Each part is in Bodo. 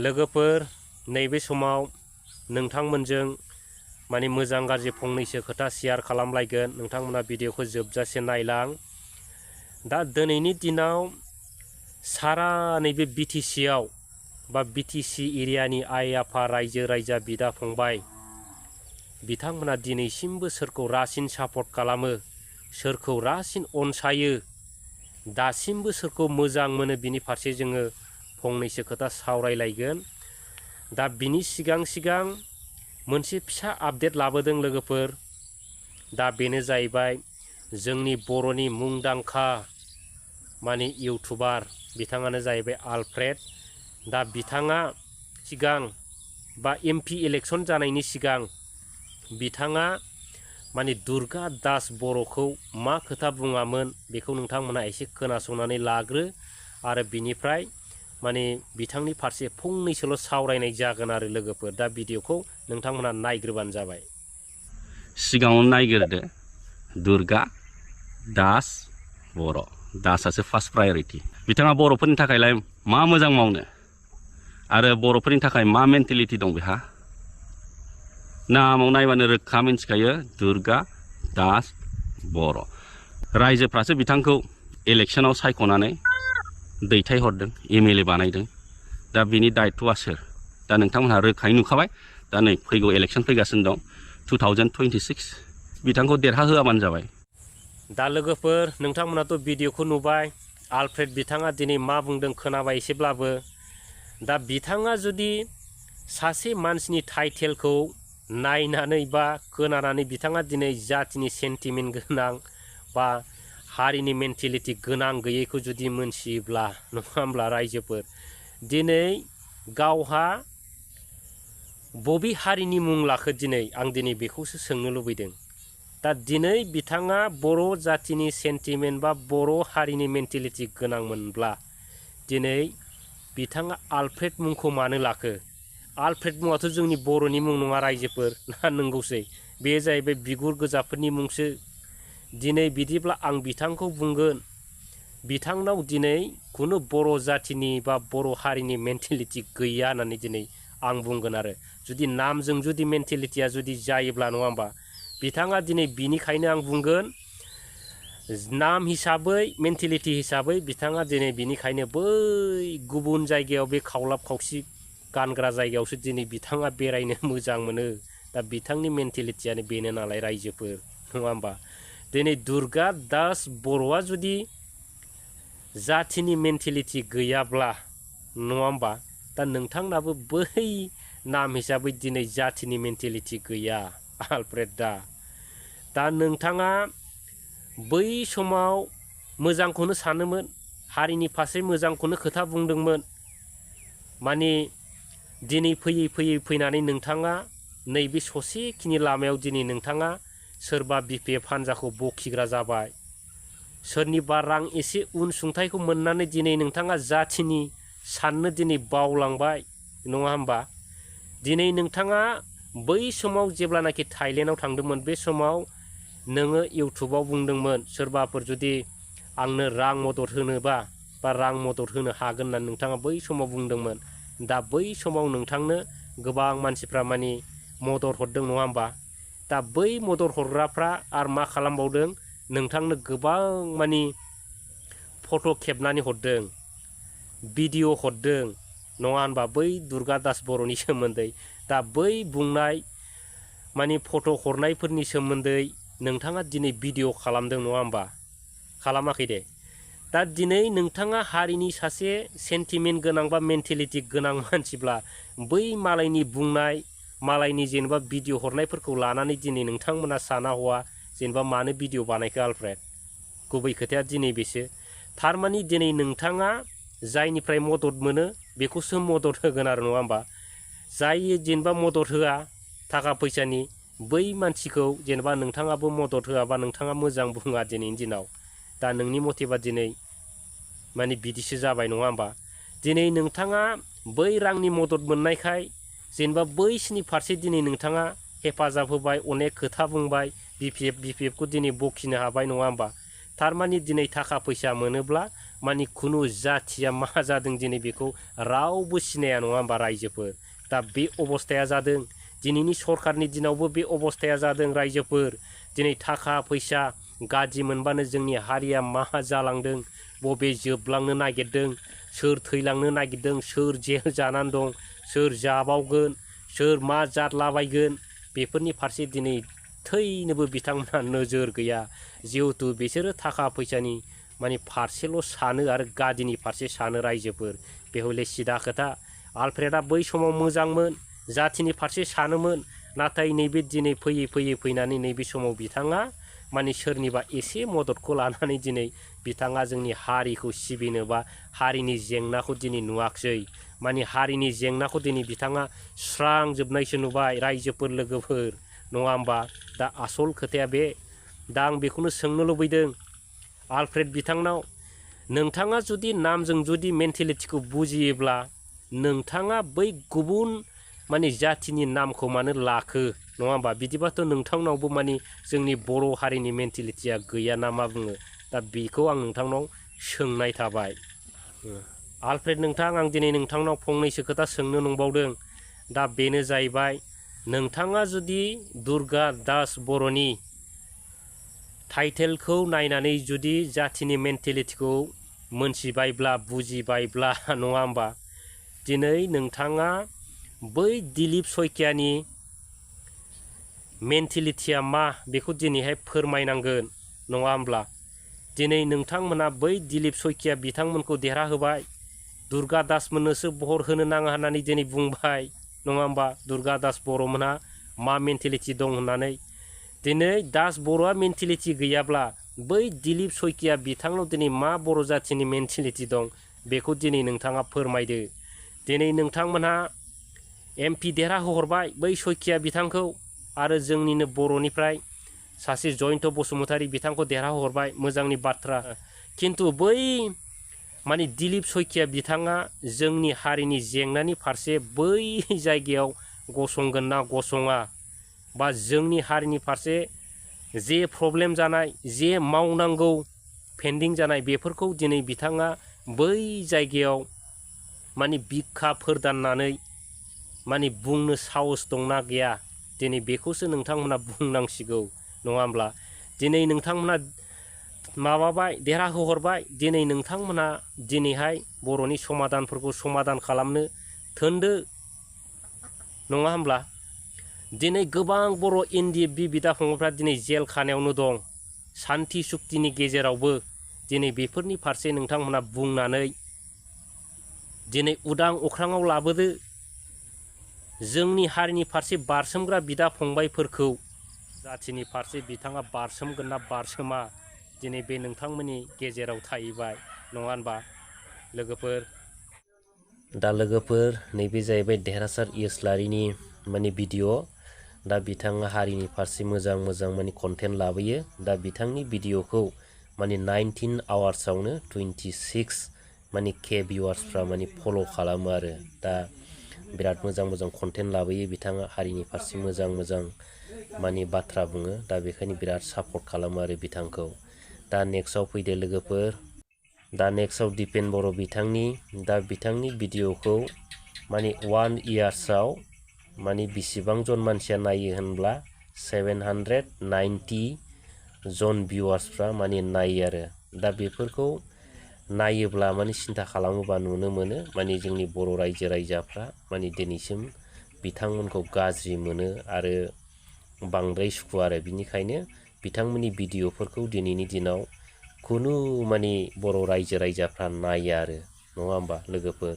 लोगोफोर नैबे समाव नोंथांमोनजों माने मोजां गाज्रि फंनैसो खोथा शेयार खालामलायगोन। नोंथांमोना भिडिअखौ जोबजासे नायलां। दा दिनैनि दिनाव सारा नैबे BTC आव बा BTC एरियानि आइ आफा रायजो राजा बिदा फंबाय बिथांमोना दिनैसिमबो सोरखौ रासिन सापर्ट खालामो, सोरखौ रासिन अनसायो, दासिमबो सोरखौ मोजां मोनो बिनि फारसे जोङो फंनैसो खोथा सावरायलायगोन। दा बिनि सिगां मोनसे फिसा आपडेट लाबोदों लोगोफोर। दा बेनो जाहैबाय जोंनि बर'नि मुंदांखा माने इउटुबार बिथाङानो जाहैबाय आलफ्रेड। दा बिथाङा सिगां बा MP इलेक्शन जानायनि सिगां बिथाङा माने दुर्गा दास बर'खौ मा खोथा बुङामोन बेखौ नोंथांमोना एसे खोनासंनानै लाग्रो आरो बिनिफ्राय माने बिथांनि फारसे फंनैसोल' सावरायनाय जागोन आरो लोगोफोर। दा भिडिअखौ नोंथांमोना नायग्रोबानो जाबाय। सिगाङावनो नायग्रोदो दुर्गा दास बर'। दासासो फार्स्ट प्रायरिटि। बिथाङा बर'फोरनि थाखायलाय मा मोजां मावनो आरो बर'फोरनि थाखाय मा मेन्टेलिटि दं बेहा नामाव नायबानो रोखा मिन्थिखायो दुर्गा दास बर'। रायजोफ्रासो बिथांखौ इलेक्शनाव सायख'नानै दैथायहरदों, MLA बानायदों। दा बिनि दायित्वआ सोर? दा नोंथांमोनहा रोखायै नुखाबाय। दा नै फैगौ इलेक्शन फैगासिनो दं 2026। बिथांखौ देरहा होआबानो जाबाय। दा लोगोफोर नोंथांमोनाथ' भिडिअखौ नुबाय। आलफ्रेड बिथाङा दिनै मा बुंदों खोनाबाय एसेब्लाबो। दा बिथाङा जुदि सासे मानसिनि टाइटेलखौ नायनानै बा खोनानानै बिथाङा दिनै जातिनि सेन्टिमेन्ट गोनां बा हारिनि मेन्टेलिटि गोनां गैयैखौ जुदि मोनथियोब्ला नङा होमब्ला रायजोफोर, दिनै गावहा बबे हारिनि मुं लाखो दिनै आं दिनै बेखौसो सोंनो लुबैदों। दा दिनै बिथाङा बर' जातिनि सेन्टिमेन्ट बा बर' हारिनि मेन्टेलिटि गोनांमोनब्ला दिनै बिथाङा आलफ्रेड मुंखौ मानो लाखो? आलफ्रेड मुङाथ' जोंनि बर'नि मुं नङा रायजोफोर, ना नंगौसै? बे जाहैबाय बिगुर गोजाफोरनि मुंसो। दिनै बिदिब्ला आं बिथांखौ बुंगोन बिथांनाव दिनै खुनु बर' जातिनि बा बर' हारिनि मेन्टेलिटि गैया होननानै दिनै आं बुंगोन आरो। जुदि नामजों जुदि मेन्टेलिटिया जुदि जायोब्ला नङा होमबा, बिथाङा दिनै बिनिखायनो आं बुंगोन नाम हिसाबै मेन्टेलिटि हिसाबै बिथाङा दिनै बिनिखायनो बै गुबुन जायगायाव बे खावलाब खावसि गानग्रा जायगायावसो दिनै बिथाङा बेरायनो मोजां मोनो। दा बिथांनि मेन्टेलिटियानो बेनो नालाय रायजोफोर, नङा होमबा? दिनै दुर्गा दास बर'आ जुदि जातिनि मेन्टेलिटि गैयाब्ला नङा होमबा, दा नोंथांनाबो बै नाम हिसाबै दिनै जातिनि मेन्टेलिटि गैया आलफ्रेड। दा नोंथाङा बै समाव मोजांखौनो सानोमोन, हारिनि फारसे मोजांखौनो खोथा बुंदोंमोन। माने दिनै फैयै फैनानै नोंथाङा नैबे ससेखिनि लामायाव दिनै नोंथाङा सोरबा BPF हान्जाखौ बखिग्रा जाबाय, सोरनिबा रां एसे उनसुंथाइखौ मोननानै दिनै नोंथाङा जातिनि साननो दिनै बावलांबाय नङा होमबा? दिनै नोंथाङा बै समाव जेब्लानाखि थाइलेण्डआव थांदोंमोन बे समाव नोङो इउटुबाव बुंदोंमोन सोरबाफोर जुदि आंनो रां मदद होनोबा बा रां मदद होनो हागोन होननानै नोंथाङा बै समाव बुंदोंमोन। दा बै समाव नोंथांनो गोबां मानसिफ्रा माने मदद हरदों नङा होमबा? दा बै मदद हरग्राफ्रा आरो मा खालामबावदों, नोंथांनो गोबां माने फट' खेबनानै हरदों, भिडिअ हरदों नङा होनबा बै दुर्गा दास बर'नि सोमोन्दै। दा बै बुंनाय माने फट' हरनायफोरनि सोमोन्दै नोंथाङा दिनै भिडिअ खालामदों नङा होमबा? खालामाखै दे। दा दिनै नोंथाङा हारिनि सासे सेन्टिमेन्ट गोनां बा मेन्टेलिटि गोनां मानसिब्ला बै मालायनि बुंनाय मालायनि जेनेबा भिडिअ हरनायफोरखौ लानानै दिनै नोंथांमोना साना हवा जेनेबा मानो भिडिअ बानायखो आलफ्रेड? गुबै खोथाया दिनै बेसो। थारमाने दिनै नोंथाङा जायनिफ्राय मदद मोनो बेखौसो मदद होगोन आरो नङा होमबा? जाय जेनेबा मदद होआ थाखा फैसानि बै मानसिखौ जेनेबा नोंथाङाबो मदद होआबा नोंथाङा मोजां बुङा दिनैनि दिनाव। दा नोंनि मथेबा दिनै माने बिदिसो जाबाय नङा होमबा? दिनै नोंथाङा बै रांनि मदद मोननायखाय जेनेबा बैसिनि फारसे दिनै नोंथाङा हेफाजाब होबाय, अनेक खोथा बुंबाय, BPF खौ दिनै बखिनो हाबाय नङा होमबा? थारमाने दिनै थाखा फैसा मोनोब्ला माने खुनु जाथिया मा जादों दिनै बेखौ रावबो सिनाया नङा होमबा रायजोफोर। दा बे अबस्थाया जादों दिनैनि सरकारनि दिनावबो बे अबस्थाया जादों रायजोफोर। दिनै थाखा फैसा गाज्रि मोनबानो जोंनि हारिया मा जालांदों, बबे जोबलांनो नागिरदों, सोर थैलांनो नागिरदों, सोर जेल जानानै दं, सोर जाबावगोन, सोर मा जादलाबायगोन, बेफोरनि फारसे दिनै थैनोबो बिथांमोनहा नोजोर गैया। जिहेथु बिसोरो थाखा फैसानि माने फारसेल' सानो आरो गादिनि फारसे सानो रायजोफोर। बे हले सिदा खोथा। आलफ्रेडआ बै समाव मोजांमोन, जाथिनि फारसे सानोमोन। नाथाय नैबे दिनै फैयै फैयै फैनानै नैबे समाव बिथाङा माने सोरनिबा एसे मददखौ लानानै दिनै बिथाङा जोंनि हारिखौ सिबिनो बा हारिनि जेंनाखौ दिनै नुवाखसै। माने हारिनि जेंनाखौ दिनै बिथाङा सुस्रांजोबनायसो नुबाय रायजोफोर लोगोफोर, नङा होमबा। दा आसल खोथाया बे। दा आं बेखौनो सोंनो लुबैदों आलफ्रेड बिथांनाव, नोंथाङा जुदि नामजों जुदि मेन्टेलिटिखौ बुजियोब्ला नोंथाङा बै गुबुन माने जाथिनि नामखौ मानो लाखो, नङा होमबा। बिदिबाथ' नोंथांनावबो माने जोंनि बर' हारिनि मेन्टेलिटिया गैया ना मा बुङो। दा बेखौ आं नोंथांनाव सोंनाय थाबाय। आलफ्रेड नोंथां, आं दिनै नोंथांनाव फंनैसो खोथा सोंनो नंबावदों। दा बेनो जाहैबाय, नोंथाङा जुदि दुर्गा दास बर'नि टाइटेलखौ नायनानै जुदि जाथिनि मेन्टेलिटिखौ मोनथिबायब्ला बुजिबायब्ला नङा होमबा, दिनै नोंथाङा बै दिलीप सयकियानि मेन्टेलिटिया मा बेखौ दिनैहाय फोरमायनांगोन, नङा होमब्ला। दिनै नोंथांमोना बै दिलीप सयकिया बिथांमोनखौ देरहाहोबाय, दुर्गा दासमोननोसो भट होनो नाङा होननानै दिनै बुंबाय, नङा होमबा। दुर्गा दास बर'मोनहा मा मेन्टेलिटि दं होननानै। दिनै दास बर'आ मेन्टेलिटि गैयाब्ला बै दिलीप सयकिया बिथांनाव दिनै मा बर' जाथिनि मेन्टेलिटि दं बेखौ दिनै नोंथाङा फोरमायदो। दिनै नोंथांमोनहा MP देरहाहोहरबाय बै सयकिया बिथांखौ, आरो जोंनिनो बर'निफ्राय सासे जयन्त बसुमतारी बिथांखौ देरहाहोहरबाय, मोजांनि बाथ्रा। खिन्थु बै माने दिलीप सयकिया बिथाङा जोंनि हारिनि जेंनानि फारसे बै जायगायाव गसंगोन ना गसङा, बा जोंनि हारिनि फारसे जे प्रब्लेम जानाय, जे मावनांगौ पेन्डिं जानाय बेफोरखौ दिनै बिथाङा बै जायगायाव माने बिखा फोरदाननानै माने बुंनो साहस दंना गैया, दिनै बेखौसो नोंथांमोना बुंनांसिगौ, नङा होमब्ला। दिनै नोंथांमोना माबाबाय, देरहाहोहरबाय, दिनै नोंथांमोना दिनैहाय बर'नि समाधानफोरखौ समाधान खालामनो थोनदो, नङा होमब्ला। दिनै गोबां बर' NDFB बिदा फंबायफ्रा दिनै जेल खानायावनो दं, सान्ति सुक्तिनि गेजेरावबो। दिनै बेफोरनि फारसे नोंथांमोना बुंनानै दिनै उदां अख्राङाव लाबोदो। जोंनि हारिनि फारसे बारसोमग्रा बिदा फंबायफोरखौ जाथिनि फारसे बिथाङा बारसोमगोन ना बारसोमा, दिनै बे नोंथांमोननि गेजेराव थाहैबाय, नङा होनबा लोगोफोर। दा लोगोफोर, नैबे जाहैबाय देरहासार इस्लारिनि माने भिडिअ'। दा बिथाङा हारिनि फारसे मोजां मोजां माने कन्टेन्ट लाबोयो। दा बिथांनि भिडिअ'खौ माने 19 आवार्सआवनो 26 माने K भिउवार्सफ्रा माने फल' खालामो आरो। दा बिराद मोजां मोजां कन्टेन्ट लाबोयो बिथाङा, हारिनि फारसे मोजां मोजां माने बाथ्रा बुङो। दा बेखायनो बिराद सापर्ट खालामो आरो बिथांखौ। दा नेक्स्टआव फैदो लोगोफोर। दा नेक्स्टआव दिपेन बर' बिथांनि, दा बिथांनि भिडिअ'खौ माने 1 इयार्सआव माने बेसेबां जन मानसिया नायो होनब्ला 790 जन भिउवार्सफ्रा माने नायो आरो। दा बेफोरखौ नायोब्ला माने सिन्था खालामोबा नुनो मोनो माने जोंनि बर' रायजो राजाफ्रा माने दिनैसिम बिथांमोनखौ गाज्रि मोनो आरो बांद्राय सुखुवा आरो। बिनिखायनो बिथांमोननि भिडिअ'फोरखौ दिनैनि दिनाव खुनु माने बर' रायजो राजाफ्रा नाया आरो, नङा होमबा लोगोफोर।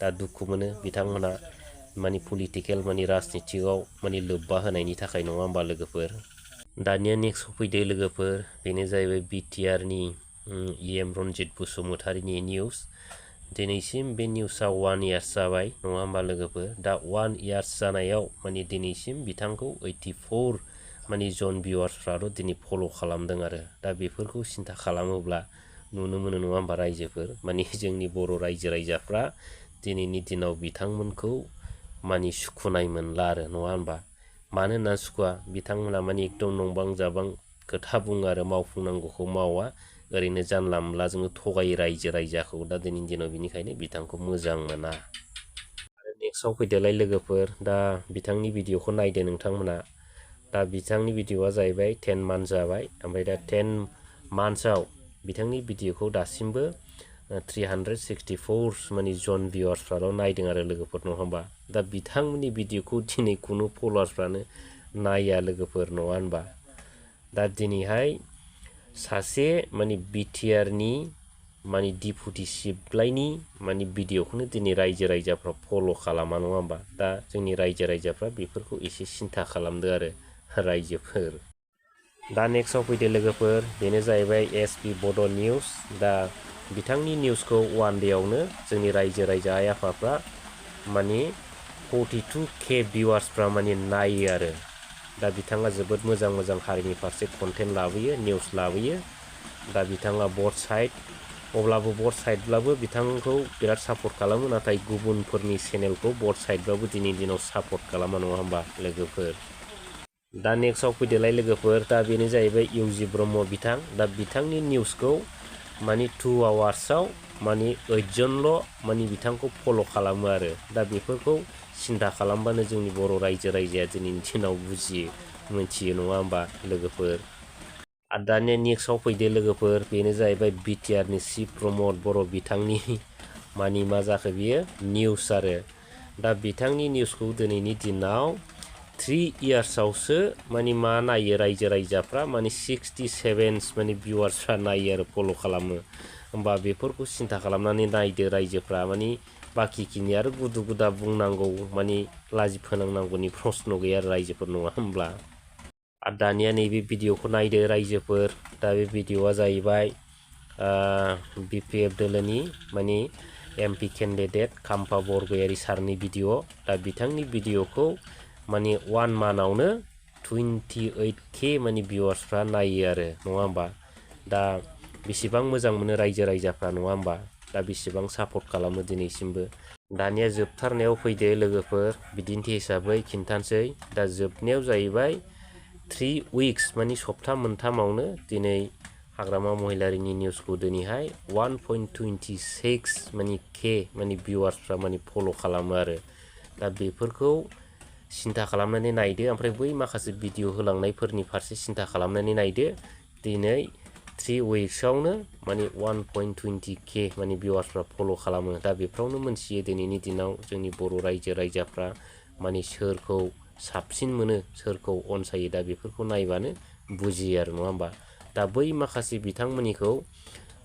दा दुखु मोनो बिथांमोना माने पलिटिकेल माने राजनितिकआव माने लोब्बा होनायनि थाखाय, नङा होमबा लोगोफोर। दानिया नेक्स्ट फैदो लोगोफोर, बेनो जाहैबाय BTRनि EM रन्जित बसुमतारीनि निउस। दिनैसिम बे निउसआ 1 इयार्स जाबाय, नङा होमबा लोगोफोर। दा 1 इयार्स जानायाव माने दिनैसिम बिथांखौ 84 माने जन भिउवार्सफ्राल' दिनै फल' खालामदों आरो। दा बेफोरखौ सिन्था खालामोब्ला नुनो मोनो, नङा होमबा रायजोफोर, माने जोंनि बर' रायजो राजाफ्रा दिनैनि दिनाव बिथांमोनखौ माने सुखुनाय मोनला आरो, नङा होनबा। मानो होनना सुखुवा, बिथांमोना माने एकदम नंबां जाबां खोथा बुङो आरो मावफुंनांगौखौ मावा। ओरैनो जानला मोनला जोङो थगायो रायजो राजाखौ दा दिनैनि दिनाव बिनिखायनो बिथांखौ मोजां मोना। आरो नेक्स्टआव फैदोलाय लोगोफोर दा बिथांनि भिडिअखौ नायदो नोंथांमोना। दा बिथांनि भिडिअआ जाहैबाय 10 मान्थ जाबाय ओमफ्राय दा 10 मान्थ्सआव बिथांनि भिडिअखौ दासिमबो 364 माने जन भिउवार्सफ्राल' नायदों आरो लोगोफोर नङा होमबा। दा बिथांमोननि भिडिअखौ दिनै खुनु फल'वार्सफ्रानो नाया लोगोफोर नङा होनबा। दा दिनैहाय सासे माने बिटिआरनि माने डिपुटि सिबलाइनि माने भिडिअखौनो दिनै रायजो राजाफ्रा फल' खालामा नङा होमबा। दा जोंनि रायजो राजाफ्रा बेफोरखौ एसे सिन्था खालामदो आरो रायजोफोर। दा नेक्स्टआव फैदो लोगोफोर बेनो जाहैबाय एसपि बड' निउस। दा बिथांनि निउसखौ वान डेआवनो जोंनि रायजो राजा आइ आफाफ्रा माने 42K भिउवार्सफ्रा माने नायो आरो। दा बिथाङा जोबोद मोजां मोजां हारिनि फारसे कन्टेन्ट लाबोयो निउस लाबोयो। दा बिथाङा बथ साइड अब्लाबो बथ साइडब्लाबो बिथांखौ बिराद सापर्ट खालामो नाथाय गुबुनफोरनि चेनेलखौ बथ साइडब्लाबो दिनैनि दिनाव सापर्ट खालामा नङा होमबा लोगोफोर। दा नेक्स्टआव फैदोलाय लोगोफोर दा बेनो जाहैबाय इउजि ब्रह्म बिथां। दा बिथांनि निउसखौ माने 2 आवार्सआव माने 8 जनल' माने बिथांखौ फल' खालामो आरो। दा बेफोरखौ सिन्था खालामबानो जोंनि बर' रायजो राजाया दिनैनि दिनाव बुजियो मोनथियो नङा होमबा लोगोफोर। आरो दानिया नेक्स्टआव फैदो लोगोफोर बेनो जाहैबाय बिटिआरनि चिफ प्रमद बर' बिथांनि माने मा जाखो बियो निउस आरो। दा बिथांनि निउसखौ दिनैनि दिनाव 3 इयार्सआवसो माने मा नायो रायजो राजाफ्रा माने 67 माने भिउवार्सफ्रा नायो आरो फल' खालामो। होमबा बेफोरखौ सिन्था खालामनानै नायदो रायजोफ्रा माने बाखिखिनि आरो गुदु गुदा बुंनांगौ माने लाजि फोनांनांगौनि प्रश्न गैया आरो रायजोफोर नङा होमब्ला। आरो दानिया नैबे भिडिअखौ नायदो रायजोफोर। दा बे भिडिअआ जाहैबाय बिपिएफ दोलोनि माने एमपि केन्डिडेट खाम्फा बरगयारी सारनि भिडिअ'। दा बिथांनि भिडिअखौ माने 1 मान्थआवनो 28K माने भिउवार्सफ्रा नायो आरो नङा होमबा। दा बेसेबां मोजां मोनो रायजो राजाफ्रा नङा होमबा। दा बेसेबां सापर्ट खालामो दिनैसिमबो। दानिया जोबथारनायाव फैदो लोगोफोर बिदिन्थि हिसाबै खिन्थानोसै। दा जोबनायाव जाहैबाय 3 उइक्स माने सप्ता मोनथामावनो दिनै हाग्रामा महिलारिनि निउसखौ दिनैहाय 1.26 माने के माने भिउवार्सफ्रा माने फल' खालामो आरो। दा बेफोरखौ सिन्था खालामनानै नायदो ओमफ्राय बै माखासे भिडिअ होलांनायफोरनि फारसे सिन्था खालामनानै नायदो। दिनै 3 उइक्सआवनो माने 1.20K माने भिउवार्सफ्रा फल' खालामो। दा बेफ्रावनो मोनथियो दिनैनि दिनाव जोंनि बर' रायजो राजाफ्रा माने सोरखौ साबसिन मोनो सोरखौ अनसायो। दा बेफोरखौ नायबानो बुजियो आरो नङा होमबा। दा बै माखासे बिथांमोननिखौ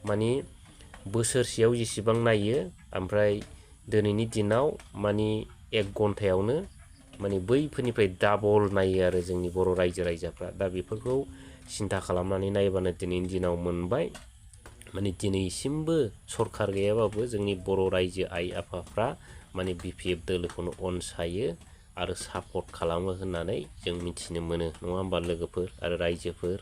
माने बोसोरसेयाव जेसेबां नायो ओमफ्राय दिनैनि दिनाव माने 1 घन्टायावनो माने बैफोरनिफ्राय डाबल नायो आरो जोंनि बर' रायजो राजाफ्रा। दा बेफोरखौ सिन्था खालामनानै नायबानो दिनैनि दिनाव मोनबाय माने दिनैसिमबो सरखार गैयाबाबो जोंनि बर' रायजो आइ आफाफ्रा माने बिपिएफ दोलोखौनो अनसायो आरो सापर्ट खालामो होननानै जों मिथिनो मोनो नङा होमबा लोगोफोर आरो रायजोफोर।